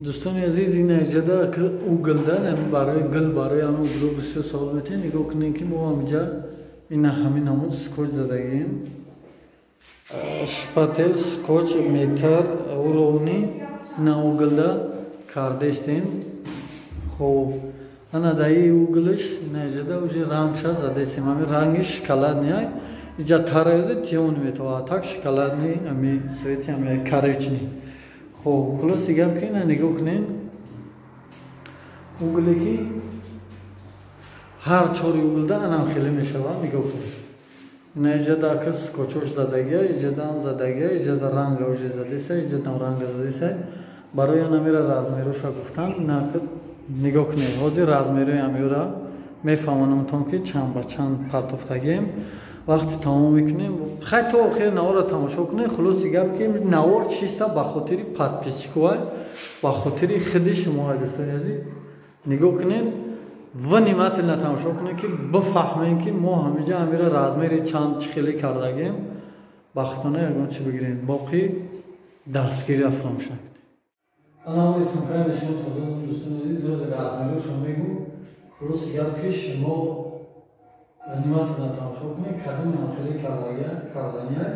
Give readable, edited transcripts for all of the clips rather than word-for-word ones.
Дӯстони азиз, ин аҷада углдан барои гул, барои ҳамин угло бисёр савол метиҳем. Нигоҳ кунем, ки мо ҳаминҷа ина ҳамин ҳамун скотч задагием, шпатель, скотч, метр уровни ина углда кардестем. Хоб, ана даи углш ина аҷада уже рангша задестем. Ҳамин ранги шоколадный, иҷа тараёзи тиён метавад, так шоколадный, ами цвети ами коричневый. Хоб, хулоси гап ки ина нигоҳ кунем, угле ки ҳар чори углда анам хеле мешавад. Нигоҳ кунем, ина иҷада ака скотчош задагия, иҷадаам задагия, иҷада ранга уже задеса, иҷадам ранга задеса. Барои анамира размероша гуфтан, ина нигоҳ кунем, ҳозир размерои амиёра мефаҳмонамтон, ки чанд ба чанд партофтагием. Вақти тамом мекунем, хай, то охири наворро тамошо кунем. Хулоси гап ки навор чиста ба хотири подписчикова, ба хотири худи шумо, дӯстони азиз. Нигоҳ кунем, внимательно тамошо кунем, ки бифаҳмем, ки мо ҳамиҷа ҳамира размери чанд чӣ хеле кардагем. Бахтона ягон чӣ бигирем, боқӣ дастгирия фаромӯш накунем. Ана сумкаи нишон додам, дӯстони азиз, ҳозир размерошо мегӯм. Хулоси гап ки шумо внимательно тамошо кунед, кадоми ҳамхеле кардания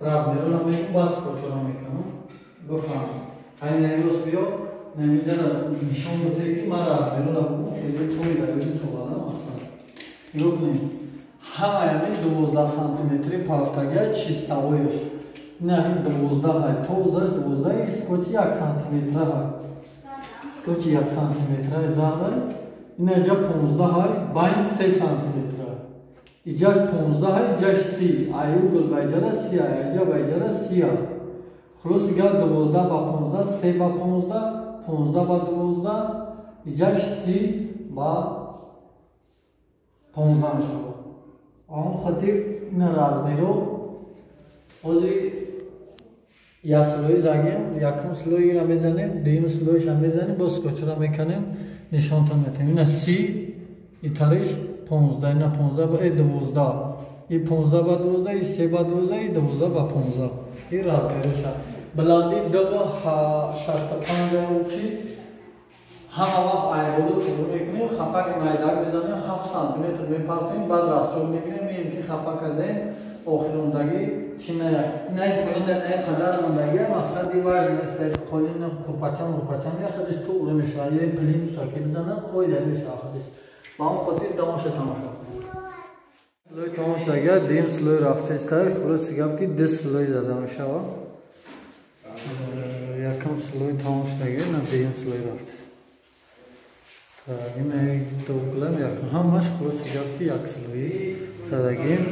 размерора мегӯм, бас скотчора мекунам, бифаҳмед. Айна имрӯз биё намиҷара нишон доде, ки ман размерора бугум, хеле тои дарёи тоғада мақсад. Нигоҳ кунед, ҳамаи ҳамин 12 сантиметри пафтагия чистовояш, ина ҳамин 12 ҳай, тозаш 12, скотчи 1 сантиметра ҳай, скотчи 1 сантиметраи зардай. Ина ҷа 15 ҳай, байн 3 сантиметра, иҷаш 15 ҳай, иҷаш 30, ай угл ба иҷара 30 ай, иҷа ба иҷара 30 ай. Хулоси гап, 12 ба 15, 3 ба 15, 15 ба 12, иҷаш 30 ба 15 мешавад. Он хотир ина размеро ҳозир як слои загем, якум слои ира мезанем, дуюм слоиша мезанем, боз скотчро меканем, нишонтон метаҳем. Ина 30, итариш 15, ина 15 ба 12, и 15 ба 12, и 3 ба 12, и 12 ба 15. И размероша баландӣ 2,65 общий. Ҳама вақт айболо тӯғри мекунем, хафаки майдак мезанем, 7 сантиметр мепартоем, баъд расчёт мегирем, меем ки хафака зем, охирондагӣ чи наяк най поинда най қадар мондагия. Мақсади важно нест, қолин курпачам урпачам я худаш туғри мешавад, е плинтуса ки бизанам, қоида мешавад худаш. Ба он хотир давомша тамошо кунед. Слой тамом шудагия, дуюм слой рафтеста. Хулоси гап ки ду слой зада мешавад. Якум слой тамом шудагия, на дуюм слой рафтест. Так, ина дуглам якум ҳамаш, хулоси гап ки як слои задагием,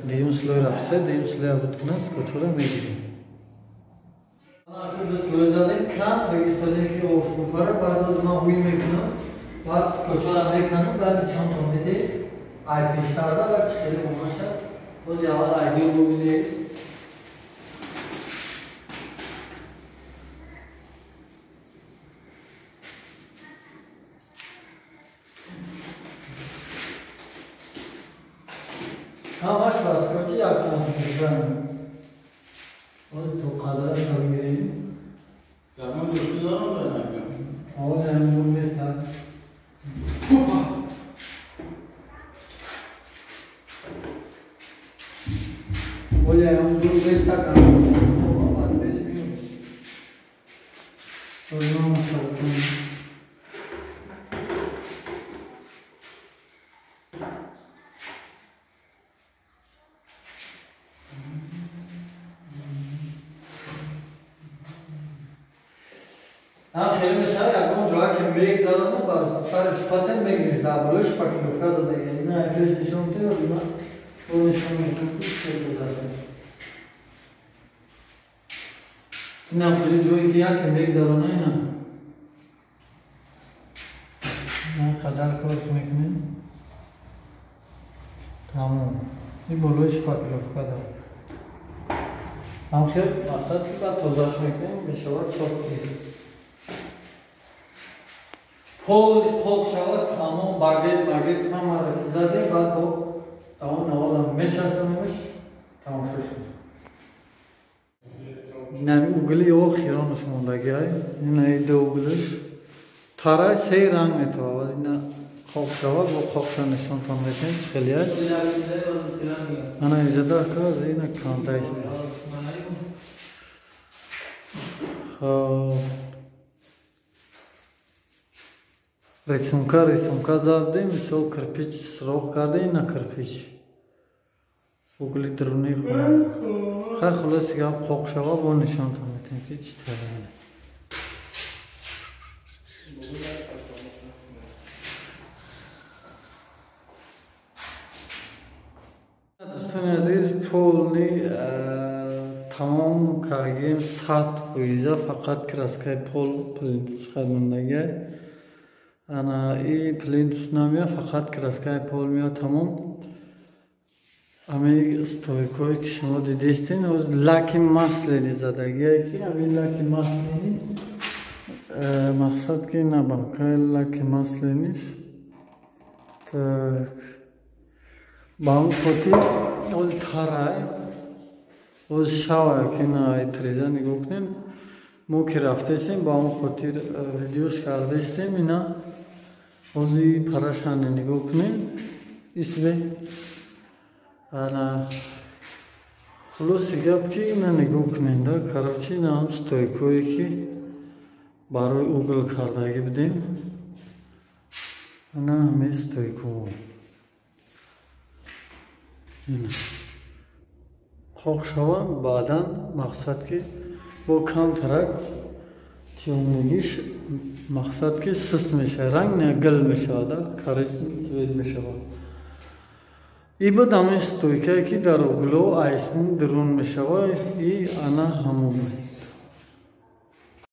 дуюм слой рафта, дуюм слоя буд кунад, скотчора мегирем. Ду слой задем, кам регистодем, ки ош мепара. Баъд оз ман ҳуй мекунам, баъд скотчора меканам, баъд нишонтон медиҳем ай пештарда ва чӣ хеле бомаша. Бози аввал айдио бубинед. Ҳамаш ба скотчи 1 сантиметр. То қадараша бигирем. Ҳозир нест. Оля, он ду беста баъд пеш миёд. Ҳам хеле мешавад, ягон ҷоя ки мегзаронад, ба сари шпатель мегириш, дар болои шпаклёвка задагӣ. Ина пеш нишон медиҳад, ма бо нишон медиҳам, ки чӣ гузашта. Инам хеле ҷое ки яке мегзарона, ина ин қадар корш мекунем, тамом. Ин болои шпаклёвка дар ҳам хел мақсад ки баъд тозаш мекунем, мешавад чотки. Пол қоқ шавад, тамом, багет магет ҳамаро ки задем, баъд бо тамом навозам мечаспонемш, тамошо шуд. Нами угли охиронаш мондагиай. Ина ида углиш. Тарай се ранг метавад. Ина қоқ шава, бо қоқша нишонтон метавем чӣ хелияй. Ана иҷода ака ина кандайст. Хоб. Рисунка задем, мисол кирпич сроқ кардем, ина кирпич. Угли дуруни хона. Хай хулоси гап қоқ шава, бо нишонтон метавем ки чӣ тавр. Дӯстони азиз, полни тамом кардем 100%, фақат краскаи пол плинтус мондагиай. Ана и плинтус намеяд, фақат краскаи пол меяд тамом. Ами стойкое ки шумо дидистен, лаки маслени задагиай ки ами лаки маслени мақсад ки на банкаи лаки маслениш. Так ба он хотир оз тарай, оз шавай ки на приза нигоҳ кунем. Мо ки рафтестем, ба он хотир видеош кардестем. Ина ози парашане нигоҳ кунем. Исве ана хулоси гап ки ина нигоҳ кунем да. Короче, ина ҳам стойкое ки барои угл кардагӣ будем. Ана ҳамаи стойко. Қоқ шава, баъдан мақсад ки бо камтарак тёмнигиш мақсад ки сис мешавад, ранг не гил мешавад, коричневый цвет мешавад. И буд ҳамин стойкае ки дар угло айсни дурун мешавад, и ана ҳамон буд.